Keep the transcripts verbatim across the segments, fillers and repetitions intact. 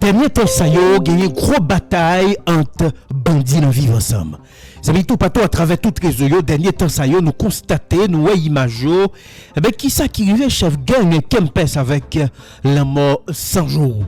Dènye tan sa yo, genyen gwo batay ant bandi nan Viv Ansanm. Zanmi toupatou, atravè tout rezo yo, dènye tan sa yo, nou konstate, nou wè imaj yo. Enben, kisa ki rive chèf gang Kempès avèk Lanmò San Jou?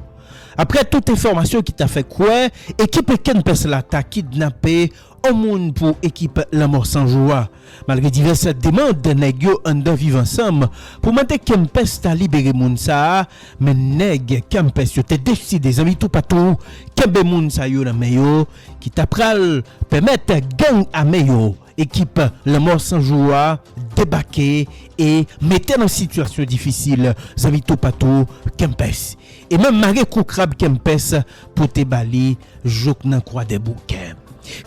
Aprè tout enfòmasyon ki ta fè kwè ekip Kempès la ta kidnape yon moun pou ekip Lanmò San Jou a. Malgre divès demann nèg yo anndan Viv Ansanm pou mande Kempès ta libere moun sa a, men nèg Kempès yo te deside, zanmi toupatou, kenbe moun sa yo nan men yo, ki ta pral pèmèt gang ame yo, ekip Lanmò San Jou a, debake e mete nan sitiyasyon difisil, zanmi toupatou, Kempès. E menm mare kou krab Kempès pote ba li jouk nan Kwadèboukè.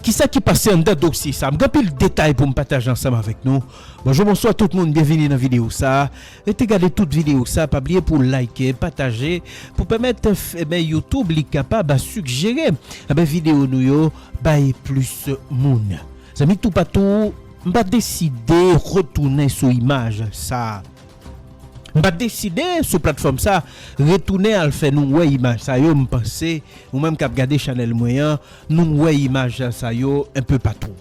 Kisa ki pase anndan dosye sa? M gen anpil detay pou m pataje ansanm avèk nou. Bonjou, bonswa tout moun, byenvini nan videyo sa. Rete gade tout videyo sa, pa bliye pou like, pataje, pou pèmèt, enben, YouTube li kapab sigjere, enben, videyo nou yo bay plis moun. Zanmi toupatou, m pa deside retounen sou imaj sa a. M pa deside sou platfòm sa retounen al fè nou wè imaj sa yo, m panse, ou menm k ap gade chanèl mwen an, nou wè imaj sa yo enpe patou.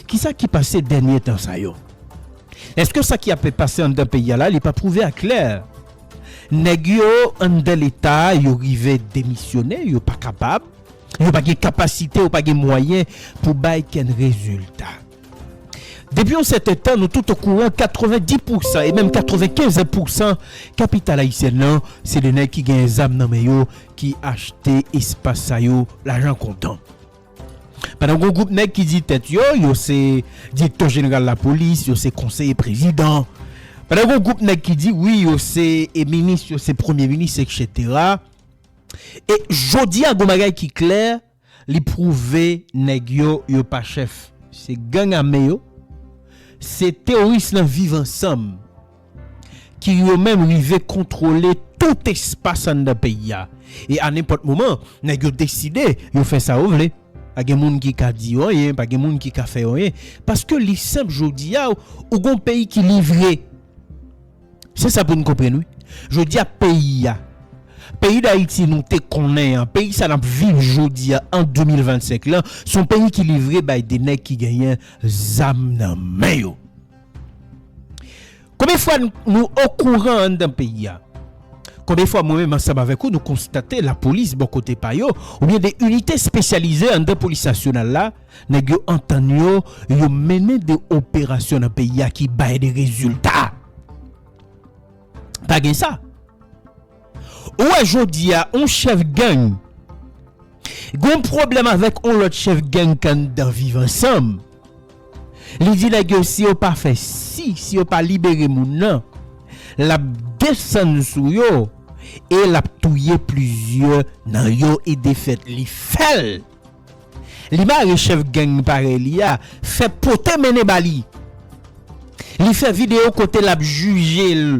Kisa ki pase dènye tan sa yo? Èske sa ki ap pase anndan peyi a la, li pa pwouve aklè? Nèg yo anndan Leta, yo rive demisyone, yo pa kapab, yo pa gen kapasite, yo pa gen mwayen pou bay kenn rezilta. Depi yon sèten tan, nou tout okouran, katrevendis pousan e menm katrevenkenz pousan kapital ayisyèn nan, se de nèg ki gen zam nan men yo, ki achte espas sa yo lajan kontan. Pandan gon gwoup nèg ki di tèt yo, yo se direktè jeneral lapolis, yo se konseye prezidan. Pandan gon gwoup nèg ki di wi, yo se, e, minis, yo se premye minis, etsetera. E jodi a, gon bagay ki klè, li pwouve nèg yo, yo pa chèf. Se gang ame yo, se teworis nan Viv Ansanm ki yo menm rive kontwole tout espas anndan peyi a. E a nenpòt moman, nèg yo deside, yo fè sa yo vle. Pa gen moun ki ka di yo anyen, pa gen moun ki ka fè yo anyen. Paske li senp, jodi a, ou gon peyi ki livre. Se sa pou n konprann, wi. Jodi a, peyi a, peyi Dayiti nou te konnen an, peyi sa n ap viv jodi a, an de mil vennsenk lan, se yon peyi ki livre bay de nèg ki genyen zam nan men yo. Konbyen fwa n-, nou okouran anndan peyi a? Konbyen fwa mwen menm ansanm avèk ou, nou konstate lapolis bò kote pa yo, oubyen de inite espesyalize anndan polis nasyonal la, nèg yo antann yo, yo mennen de operasyon nan peyi a ki bay de rezilta? Pa gen sa. Ou wè jodi a, yon chèf gang gon pwoblèm avèk yon lòt chèf gang k anndan Viv Ansanm. Li di nèg yo, si yo pa fè si, si yo pa libere moun nan, l ap desann sou yo e l ap touye plizyè nan yo e defèt li fè l. Li mare chèf gang parèy li a, fè pote mennen ba li. Li fè videyo kote l ap jije l,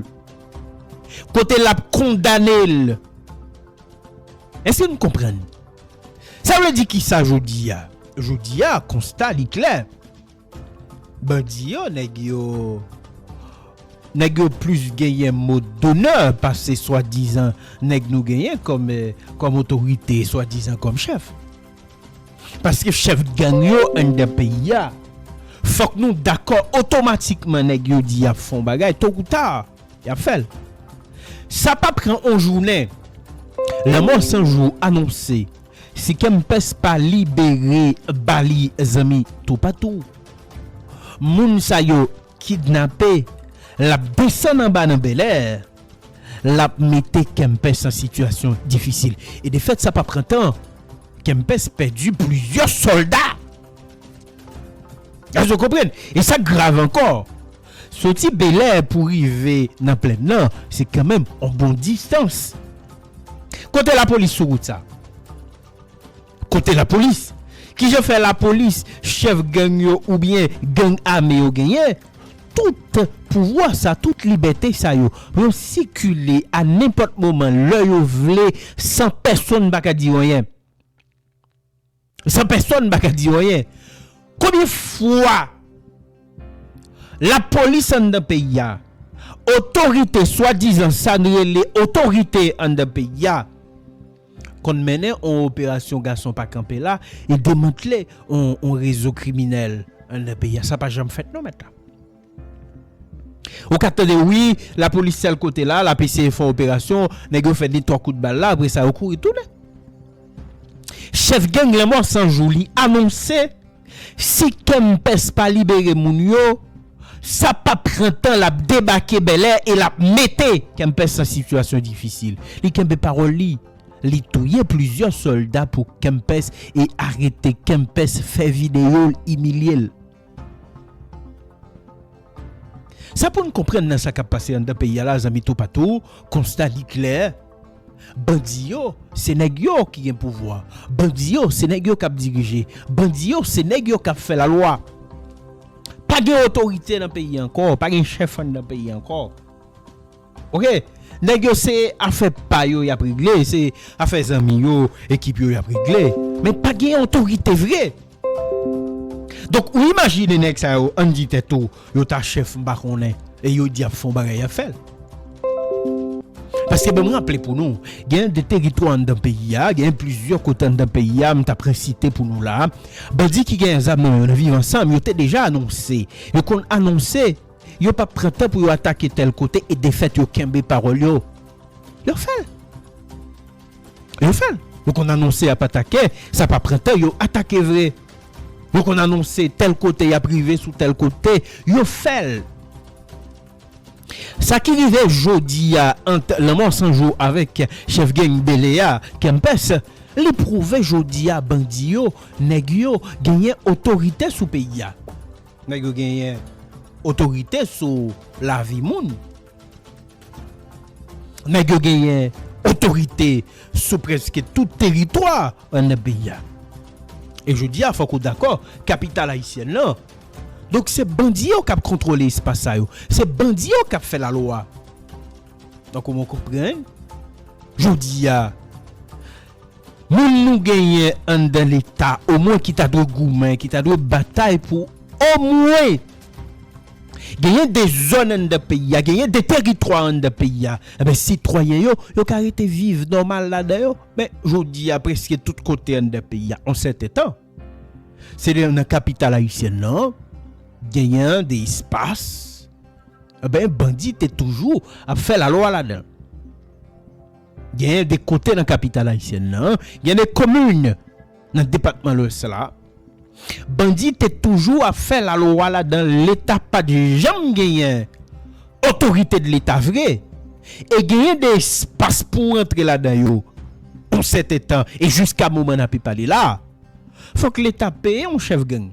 kote l ap kondane l. Èske n konprann? Sa vle di kisa jodi a? Jodi a, konsta li klè. Bandi yo, nèg yo, nèg yo plis genyen mo donè pase swadizan nèg nou genyen kòm, eh, kòm otorite, swadizan kòm chèf. Paske chèf gang yo anndan peyi a, fòk nou dakò otomatikman nèg yo di y ap fè yon bagay, to ou ta, y ap fè l. Sa pa pran yon jounen. Lanmò San Jou anonse, si Kempès pa libere ba li zanmi toupatou, moun sa yo kidnape, l ap desann anba nan Bèlè, l ap mete Kempès an sitiyasyon difisil. E defèt, sa pa pran tan. Kempès pèdi plizyè sòlda. Èske w konprann? E sa grav ankò. Soti Bèlè pou rive nan plèn nan, se kanmenm yon bon distans. Kote lapolis sou wout sa? Kote lapolis? Kijan fè lapolis, chèf gang yo oubyen gang ame yo genyen tout pouvwa sa, tout libète sa yo? Yo sikile a nenpòt moman, lè yo vle, san pèsonn pa ka di yo anyen. San pèsonn pa ka di yo anyen. Konbyen fwa lapolis anndan peyi a, otorite, swadizan sa n rele otorite anndan peyi a, konn mennen yon operasyon gason pa kanpe la e demantle yon, yon rezo kriminèl anndan peyi a. Sa pa janm fèt non, mèt la. Ou ka tande, wi, lapolis tèl kote la, l ap eseye fè operasyon, nèg yo fè de twa kout bal la, apre sa yo kouri tounen. Chèf gang Lanmò San Jou, li anonse si Kempès pa libere moun yo, sa p ap pran tan, l ap debake Bèlè e l ap mete Kempès nan sitiyasyon difisil. Li kenbe pawòl li. Li touye plizyè sòlda pou Kempès e arete Kempès, fè videyo l, imilye l. Sa pou n konprann nan sa k ap pase anndan peyi a la, zanmi toupatou, konsta li klè. Bandi yo, se nèg yo ki gen pouvwa. Bandi yo, se nèg yo k ap dirije. Bandi yo, se nèg yo k ap fè lalwa. Pa gen otorite nan peyi a ankò, pa gen chèf anndan peyi a ankò. Oke? Nèg yo se afè pa yo y ap regle, se afè zanmi yo, ekip yo y ap regle. Men pa gen otorite vre. Donk, ou imajine nèg sa yo, ann di tèt ou, yo ta chèf, m pa konnen, e yo di y ap fè yon bagay, y ap fè l. Paske ban m raple pou nou, gen de teritwa anndan peyi a, gen plizyè kote anndan peyi a, m t ap resite pou nou la, bandi ki gen zam nan yo nan Viv Ansanm, yo te deja anonse, yo konn anonse, yo p ap pran tan pou yo atake tèl kote e defèt yo kenbe pawòl yo. Yo fè l. Yo fè l. Yo konn anonse y ap atake, sa pa pran tan, yo atake vre. Yo konn anonse tèl kote y ap rive sou tèl kote, yo fè l. Sa ki rive jodi a ant Lanmò San Jou avèk chèf gang Bèlè a, Kempès, li pwouve jodi a bandi yo, nèg yo, genyen otorite sou peyi a. Nèg yo genyen otorite sou lavi moun. Nèg yo genyen otorite sou prèske tout teritwa anndan peyi a. E jodi a, fòk ou dakò, kapital ayisyèn nan. Donk, se bandi yo k ap kontwole espas sa yo. Se bandi yo k ap fè lalwa. Donk, ou konprann? Jodi a, moun nou genyen anndan Leta, omwen ki ta dwe goumen, ki ta dwe batay pou omwen genyen de zòn anndan peyi a, genyen de teritwa anndan peyi a, enben, sitwayen yo, yo ka rete viv nòmal ladan yo. Men, jodi a, prèske tout kote anndan peyi a, yon sèten tan, se nan kapital ayisyèn nan, genyen de espas, enben, bandi te toujou ap fè lalwa ladan l. Genyen de kote nan kapital ayisyèn nan, gen de komin nan depatman Lwès la, bandi te toujou ap fè lalwa ladan, Leta pa t janm genyen otorite de Leta vre. E genyen de espas pou w rantre ladan yo, yon sèten tan, e jiska moman n ape pale la, fòk Leta peye yon chèf gang.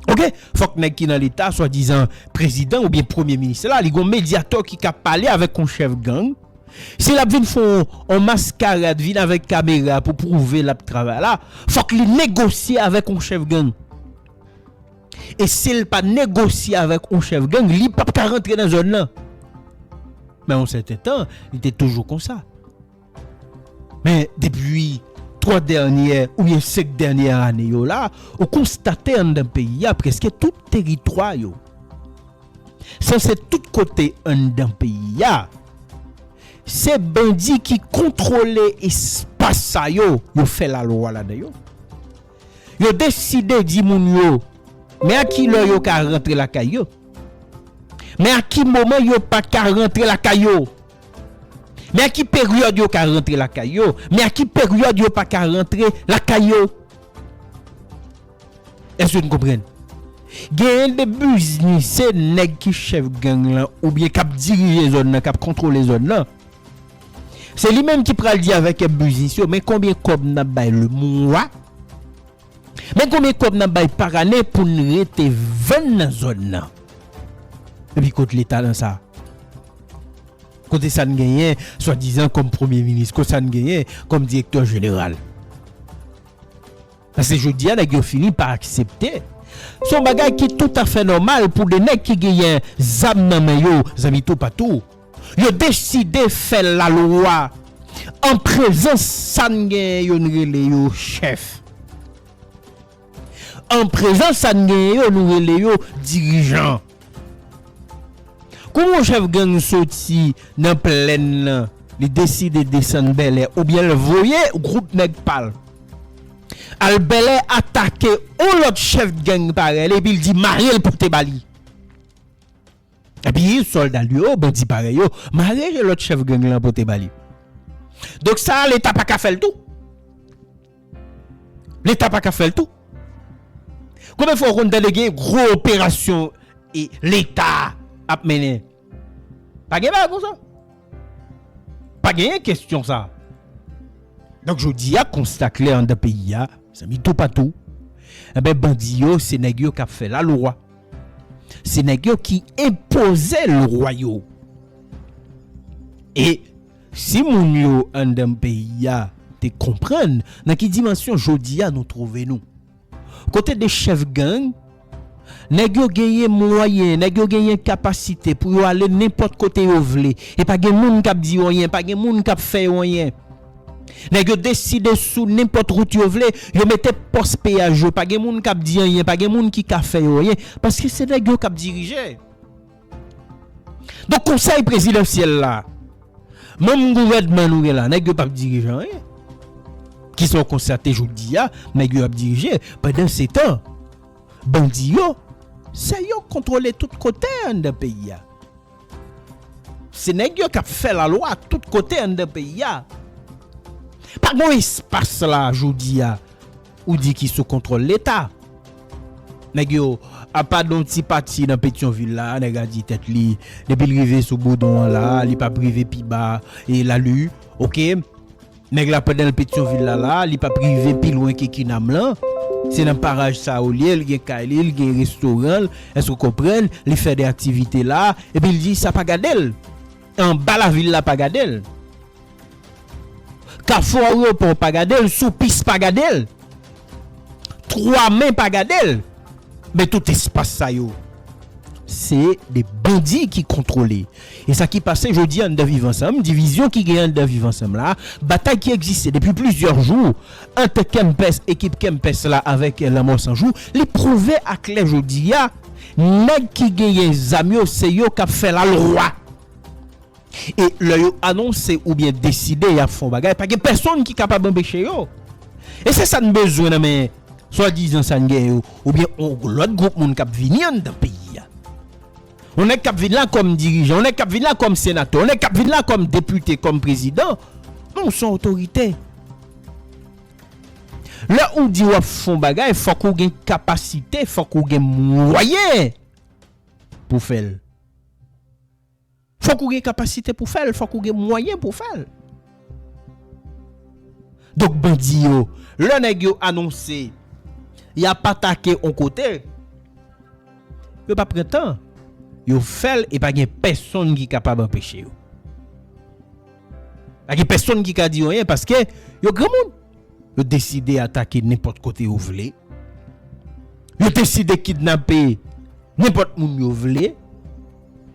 Oke? Fòk nèg ki nan Leta, swadizan prezidan oubyen premye minis la, li gon medyatè ki ka pale avèk yon chèf gang. Si l ap vin fè yon, yon maskarad, vin avèk kamera pou pwouve l ap travay la, fòk li negosye avèk yon chèf gang. E si l pa negosye avèk yon chèf gang, li p ap ka rantre nan zòn nan. Men yon sèten tan, li te toujou konsa. Men depi twa dènyè oubyen senk dènyè ane yo la, ou konstate anndan peyi a, prèske tout teritwa yo, sanse tout kote anndan peyi a, se bandi ki kontwole espas sa yo, yo fè lalwa ladan yo. Yo deside di moun yo, men a ki lè yo ka rantre lakay yo. Men a ki moman yo pa ka rantre lakay yo. Men a ki peryòd yo ka rantre lakay yo. Men a ki peryòd yo pa ka rantre lakay yo. Èske n konprann? Genyen de biznis, se nèg ki chèf gang lan, oubyen k ap dirije zòn nan, k ap kontwole zòn nan. Se li menm ki pral di avèk biznis yo, men konbyen kòb n ap bay lemwa? Men konbyen kòb n ap bay pa ane pou n rete vann nan zòn nan? Epi kot Leta nan sa? Kote sa n genyen, swadizan kòm premye minis? Kote sa n genyen kòm direktè jeneral? Paske jodi a, nèg yo fini pa aksepte. Se yon bagay ki toutafè nòmal pou de nèg ki genyen zam nan men yo, zanmi toupatou. Yo deside fè lalwa an prezans sa n genyen yo, n rele yo chèf. An prezans sa n genyen yo, nou rele yo dirijan. Kouman yon chèf gang soti nan plèn nan, Li deside desann Bèlè oubyen l voye gwoup nèg pa l al Bèlè atake yon lòt chèf gang parèy li, epi l di mare l pote ba li. Epi sòlda l yo, bandi parèy yo, mare lòt chèf gang lan pote ba li. Donk sa a, Leta pa ka fè l tou. Leta pa ka fè l tou. Konbyen fwa w konn tande gen gwo operasyon e Leta ap mennen? Pa gen bagay konsa. Pa genyen kesyon sa. Donk jodi a, konsta klè anndan peyi a, zanmi toupatou, enben bandi yo, se nèg yo k ap fè lalwa. Se nèg yo ki enpoze lwa yo. E si moun yo anndan peyi a te konprann nan ki dimansyon jodi a nou twouve nou, kote de chèf gang, nèg yo genyen mwayen, nèg yo genyen kapasite pou yo ale nenpòt kote yo vle. E pa gen moun k ap di yo anyen, pa gen moun k ap fè yo anyen. Nèg yo deside sou nenpòt wout yo vle, yo mete pòs peyaj yo, pa gen moun k ap di anyen, pa gen moun ki ka fè yo anyen, paske se nèg yo k ap dirije. Donk konsèy prezidansyèl la, manm gouvènman nou gen la, nèg yo p ap dirije anyen. Kisa w konstate jodi a, nèg yo ap dirije. Pandan se tan, bandi yo, se yo k kontwole tout kote anndan peyi a. Se nèg yo k ap fè lalwa tout kote anndan peyi a. Pa gon espas la jodi a ou di ki sou kontwòl Leta. Nèg yo, apa don ti pati nan Petyonvil la, nèg la di tèt li, depi l rive sou Boudon an la, li p ap rive pi ba e Lali, oke? Nèg la pandan l Petyonvil la la, li p ap rive pi lwen ke Kinam lan. Se nan paraj sa yo l ye, l gen kay li, l gen restoran l, èske w konprann? Li fè de aktivite la, epi l di sa pa gade l. Anba lavil la pa gade l. Kafou Ayewopò pa gade l, sou pis pa gade l. Twa Men pa gade l. Men tout espas sa yo, se de bandi ki kontwole. E sa ki pase jodi a anndan Viv Ansanm, divizyon ki gen anndan Viv Ansanm la, batay ki egziste depi plizyè jou ant Kempès, ekip Kempès la avèk Lanmò San Jou, li pwouve aklè jodi a, nèg ki genyen zam yo, se yo k ap fè lalwa. E lè yo anonse oubyen deside y ap fè yon bagay, pa gen pèsonn ki kapab anpeche yo. E se sa n bezwen nan men swadizan sa n gen yo, oubyen yon lòt gwoup moun k ap vini anndan peyi a. Yon nèg k ap vin la kòm dirijan, yon nèg k ap vin la kòm senatè, yon nèg k ap vin la kòm depite, kòm prezidan. Non, w se yon otorite. Lè ou di w ap fè yon bagay, fòk ou gen kapasite, fòk ou gen mwayen pou fè l. Fòk ou gen kapasite pou fè l, fòk ou gen mwayen pou fè l. Donk bandi yo, lè nèg yo anonse y ap atake yon kote, yo pa pran tan, yo fè l e pa gen pèsonn ki kapab anpeche yo. Pa gen pèsonn ki ka di yo anyen paske yo granmoun. Yo deside atake nenpòt kote yo vle. Yo deside kidnape nenpòt moun yo vle.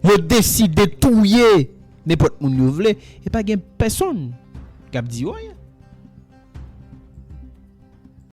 Yo deside touye nenpòt moun yo vle. E pa gen pèsonn k ap di yo anyen.